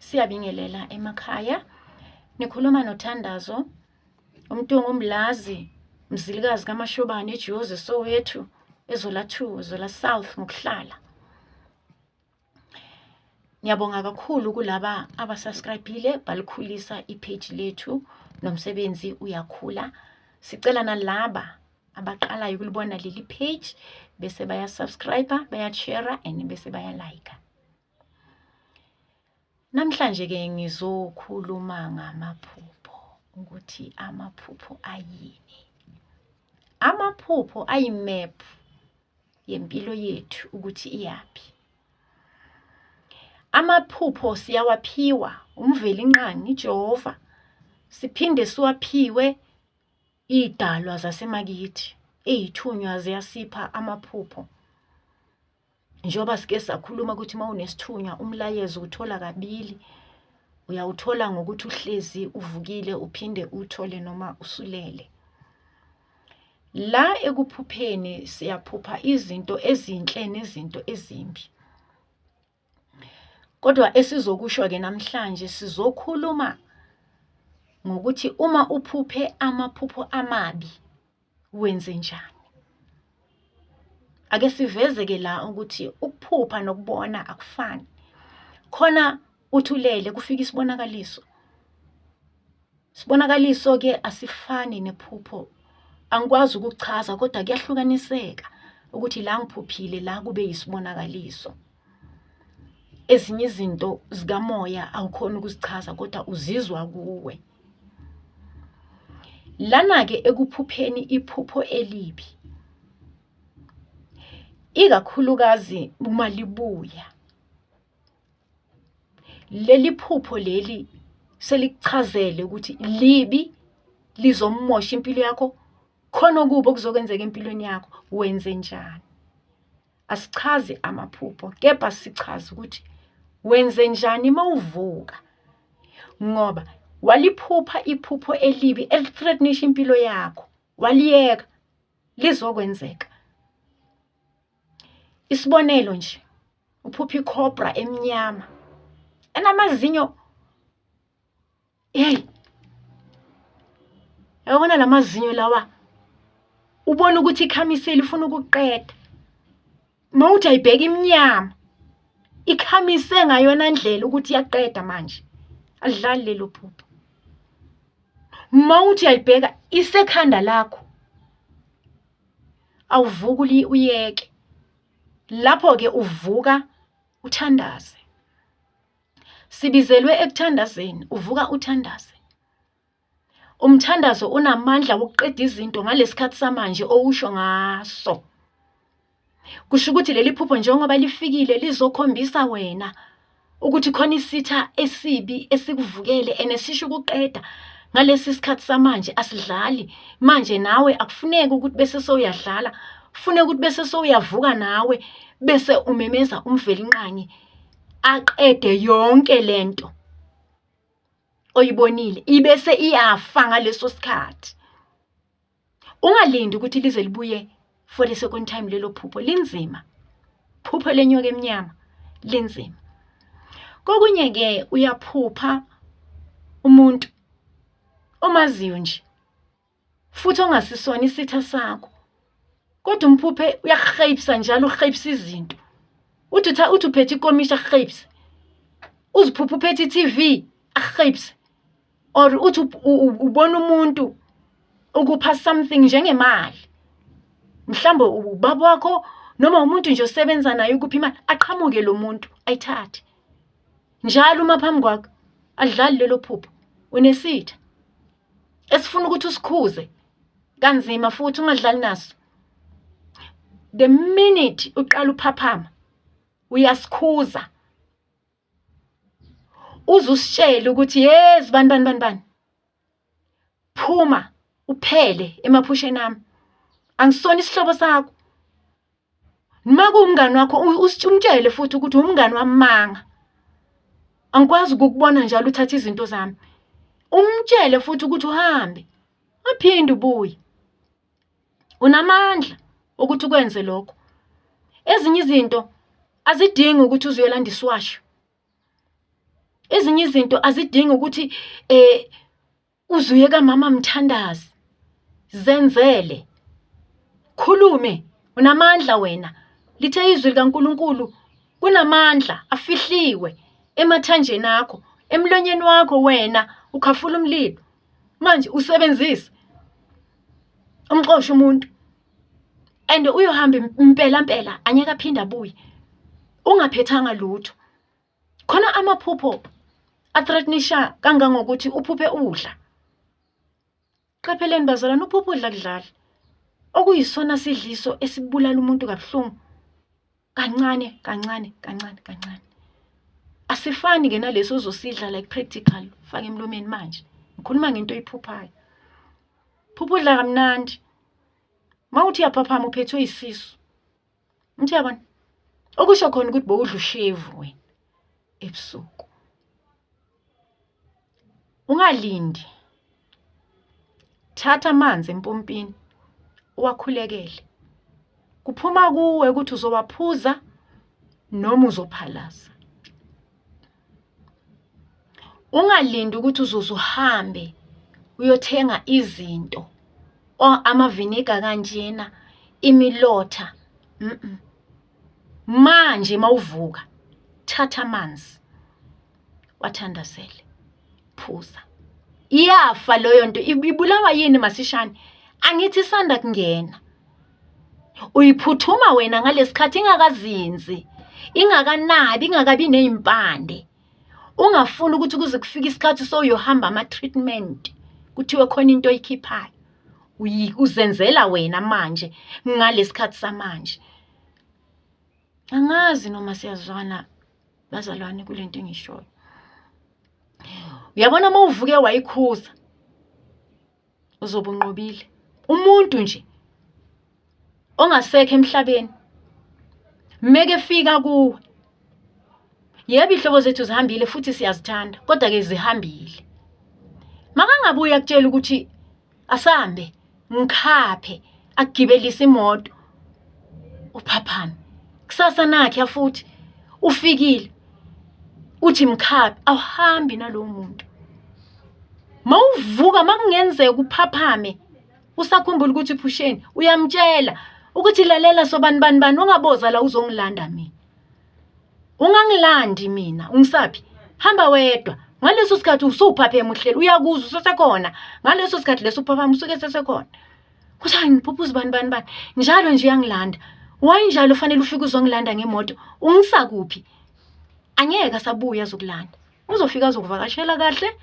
Siyabingelela emakhaya. Nikhuluma noThandazo, uMntungu uMlazi, Mzilikazi kaMashobane eJozi Soweto, eZola 2, Zola South ngokuhlala. Ngiyabonga kakhulu kulaba abasubscribe-ile balikhulisa ipage lethu nomsebenzi uyakhula. Sicela nalaba abaqalayo ukulibona leli page bese bayasubscribe, bayashare and bese bayalike. Namhlanje-ke ngizokhuluma ngamaphupho, ukuthi amaphupho ayini. Amaphupho ayi-map yempilo yethu ukuthi iyaphi. Amaphupho siyawaphiwa uMvelinqangi Jehova, siphinde siwaphiwe iy'dalwa zasemakithi, iy'thunywa ziyasipha amaphupho. Njengoba sike sakhuluma ukuthi uma unesithunywa umlayezo uwuthola kabili, uyawuthola ngokuthi uhlezi uvukile uphinde uwuthole noma usulele. La ekuphupheni siyaphupha izinto ezinhle nezinto ezimbi. Kodwa esizokusho-ke namhlanje sizokhuluma ngokuthi uma uphuphe amaphupho amabi wenze njani. Ake siveze-ke la ukuthi ukuphupha nokubona akufani. Khona uthulele kufika isibonakaliso. Isibonakaliso-ke asifani nephupho. Angikwazi ukukuchaza kodwa kuyahlukaniseka ukuthi la ngiphuphile la kube yisibonakaliso. Ezinye izinto zikamoya awukhoni ukuzichaza kodwa uzizwa kuwe. Lana-ke ekuphupheni iphupho elibi, ikakhulukazi uma libuya, leli phupho leli selikuchazele ukuthi libi lizomosha impilo yakho, khona okubi okuzokwenzeka empilweni yakho, wenze njani? Asichazi amaphupho kepha sichaza ukuthi wenze njani uma uvuka ngoba waliphupha iphupho elibi elithreatenisha impilo yakho, waliyeka, lizokwenzeka. Isibonelo nje, uphupha ikhobra emnyama enamazinyo, hey, yabona la mazinyo lawa, ubona ukuthi ikhamisile ifuna ukuqeda. Uma uthi ayibheka imnyama, ikhamise ngayona ndlela ukuthi iyaqeda manje. Alidlali lelo phupho. Uma uthi uyayibheka isekhanda lakho, awuvuki uyeke. Lapho-ke uvuka uthandaze. Sibizelwe ekuthandazeni, uvuka uthandaze. Umthandazo unamandla wokuqeda izinto ngalesikhathi samanje owusho ngaso. Kusho ukuthi leli phupho njengoba lifikile lizokhombisa wena ukuthi khona isitha esibi esikuvukele and sisho ukuqeda ngalesi sikhathi samanje, asidlali. Manje nawe akufuneki ukuthi bese sewuyadlala, kufuneka ukuthi bese sewuyavuka nawe bese umemeza uMvelinqangi aqede yonke lento oyibonile, ibese iyafa ngaleso sikhathi. Ungalindi ukuthi lize libuye for the second time lelo phupho, linzima. Phupho lenyoka emnyama linzima. Kokunye-ke uyaphupha umuntu omaziyo nje futhi ongasisona isitha sakho, kodwa umphuphe uyakuheyipsa njalo, uheyipsa izinto. Uthi uthi uphethe ikomishi akuheyipse, uziphuphe uphethe i-T_V akuheyipse, or uthi ubona umuntu ukupha something njengemali, mhlawumbe ubaba wakho noma umuntu nje osebenza naye ukupha imali, aqhamuke lo muntu ayithathe. Njalo uma phambi kwakho, alidlali lelo phupho, unesitha esifuna ukuthi usikhuze kanzima futhi ungadlali naso. The minute uqala uphaphama uyasikhuza, uze usitshele ukuthi yes bani bani bani bani, phuma uphele emaphusheni ami, angisona isihlobo sakho. Noma kuwumngani wakho umtshele futhi ukuthi umngani wamanga, angikwazi ukukubona njalo uthatha izinto zami. Umtshele futhi ukuthi uhambe, ungaphinde ubuye. Unamandla ukuthi ukwenze lokho. Ezinye izinto azidingi ukuthi uze uyolanda isiwasho. Ezinye izinto azidingi ukuthi uzuye kamama mthandazi. Zenzele. Khulume, unamandla wena. Lithe izwi likaNkulunkulu kunamandla afihliwe emathanjeni akho, emlonyeni wakho wena ukhafula umlilo. Manje usebenzise umxoshe umuntu and uyohamba impela mpela angeke aphinde abuye ungaphethanga lutho. Khona amaphupho athreatenisha kangangokuthi uphuphe udla. Qapheleni bazalwane, uphupha udla kudlala. Okuyisona sidliso esibulala umuntu kabuhlungu kancane kancane kancane kancane. Asifani-ke naleso ozosidla like practical, ufake emlomeni manje. Ngikhuluma ngento oyiphuphayo. Phupha udla kamnandi. Uma uthi uyaphaphama uphethwe isisu. Ngithi uyabona? Okusho khona ukuthi bowudla ushevu wena ebusuku. Ungalindi. Thatha amanzi empompini uwakhulekele. Kuphuma kuwe ukuthi uzowaphuza noma uzophalaza. Ungalindi ukuthi uzoze uhambe uyothenga izinto amaviniga kanjena, imilotha. Manje mawuvuka thatha amanzi wathandazele, phuza. Iyafa leyo nto, ibulawa yini masishane? Angithi isanda kungena. Uyiphuthuma wena ngalesikhathi ingakazinzi, ingakanabi, ingakabi ney'mpande. Ungafuni ukuthi kuze kufike isikhathi sowuyohamba ama-treatment, kuthiwe khona into oyikhiphayo. Uzenzela wena manje ngalesikhathi samanje. Angazi noma siyazwana bazalwane kule nto engishoyo. Uyabona uma uvuke wayikhuza uzobe unqobile. Umuntu nje ongasekho emhlabeni meke fika kuwe, yebo iy'hlobo zethu zihambile futhi siyazithanda, kodwa-ke zihambile. Makangabuye akutshele ukuthi asambe ngikhaphe, akugibelise imoto uphaphame. Kusasa nakhe futhi ufikile uthi mkhaphe, awuhambi nalowo muntu. Mawuvuka makungenzeka uphaphame usakhumbula ukuthi phusheni, uyamtshela ukuthi lalela sobani bani bani, ungaboza la uzongilanda mina. Ungangilandi mina, ungisaphi? Hamba wedwa. Ngaleso sikhathi usuphapheme uhleli, uyakuzwa usesekhona. Ngaleso sikhathi leso uphaphama usuke sesekhona. Kuthi hayi ngiphupha uzibani bani bani. Njalo nje uyangilanda. Why njalo fanele ufike uzongilanda ngemoto? Ungisa kuphi? Angeke asabuya azokulanda. Uzofika azokuvakashela kahle.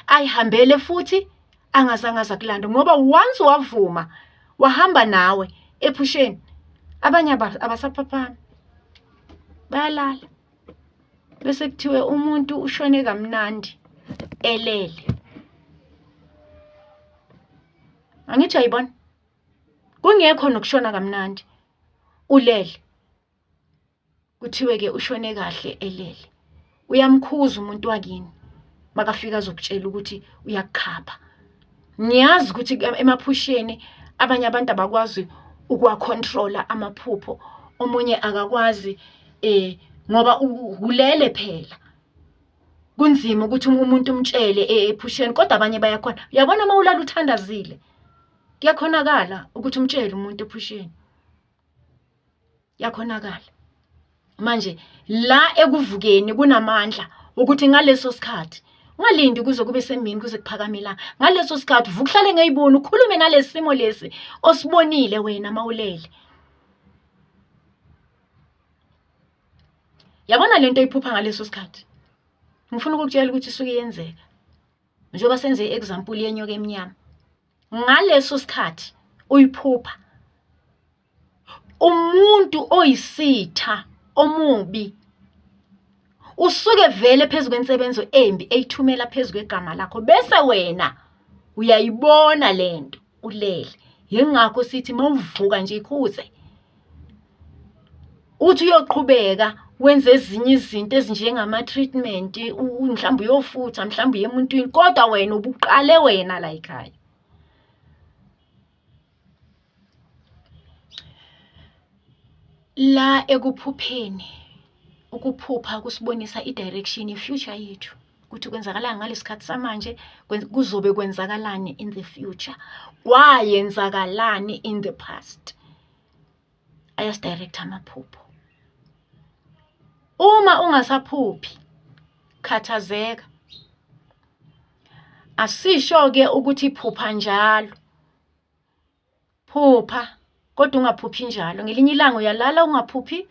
Ayihambele futhi angazange aza kulanda ngoba once wavuma wahamba nawe ephusheni, abanye abasaphaphami bayalala. Bese kuthiwe umuntu ushone kamnandi elele. Angithi uyayibona? Kungekho nokushona kamnandi ulele. Kuthiwe-ke ushone kahle elele. Uyamkhuza umuntu wakini makafika azokutshela ukuthi uyakukhapha. Ngiyazi ukuthi emaphusheni abanye abantu abakwazi ukuwakhontrola amaphupho, omunye akakwazi ngoba ulele phela. Kunzima ukuthi umuntu umtshele ephusheni kodwa abanye bayakhona. Uyabona uma ulala uthandazile, kuyakhonakala ukuthi umtshele umuntu ephusheni. Kuyakhonakala. Manje la ekuvukeni kunamandla ukuthi ngaleso sikhathi ungalindi kuze kube semini kuze kuphakame ilanga. Ngaleso sikhathi vuka uhlale ngeyiboni ukhulume nalesi simo lesi osibonile wena mawulele. Yabona lento oyiphupha ngaleso sikhathi? Ngifuna ukukutshela ukuthi isuke iyenzeka. Njengoba senze i-example yenyoka emnyama. Ngaleso sikhathi uyiphupha umuntu oyisitha omubi usuke vele phezu kwensebenzo embi eyithumela phezu kwegama lakho, bese wena uyayibona lento ulele. Yingakho sithi mawuvuka nje ikhuze, uthi uyoqhubeka wenze ezinye izinto ezinjengama-treatment, mhlawumbe uyofutha, mhlawumbe uye emuntwini, kodwa wena ubuqale wena la ekhaya. La ekuphupheni Ukuphupha kusibonisa i-direction ye-future yethu, ukuthi kwenzakalani ngalesi khathi samanje, kuzobe kwenzakalani in the future, kwayenzakalani in the past. Ayasi-direct-a amaphupho. Uma ungasaphuphi, khathazeka. Asisho-ke ukuthi phupha njalo. Phupha, kodwa ungaphuphi njalo. Ngelinye ilanga uyalala ungaphuphi,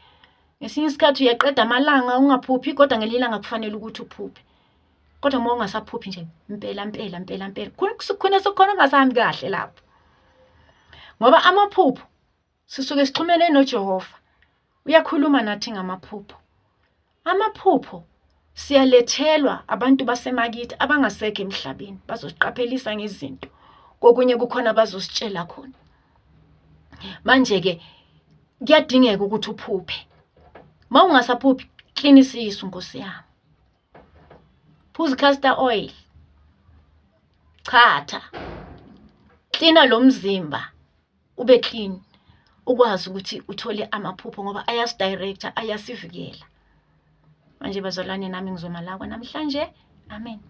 ngesinye isikhathi uyaqeda amalanga ungaphuphi, kodwa ngelinye ilanga kufanele ukuthi uphuphe. Kodwa uma ungasaphuphi nje mpela mpela mpela mpela, khona sekukhona okungasahambi kahle lapho. Ngoba amaphupho sisuke sixhumene noJehova. Uyakhuluma nathi ngamaphupho. Amaphupho siyalethelwa abantu basemakithi abangasekho emhlabeni, bazosiqaphelisa ngezinto. Kokunye kukhona abazositshela khona. Manje-ke kuyadingeka ukuthi uphuphe. Uma ungasaphuphi, klina isisu Nkosi yami. Phuza i-castor oil. Chatha. Klina lo mzimba ube clean, ukwazi ukuthi uthole amaphupho ngoba ayasi-direct-a, ayasivikela. Manje bazalwane nami ngizoma la namhlanje. Amen.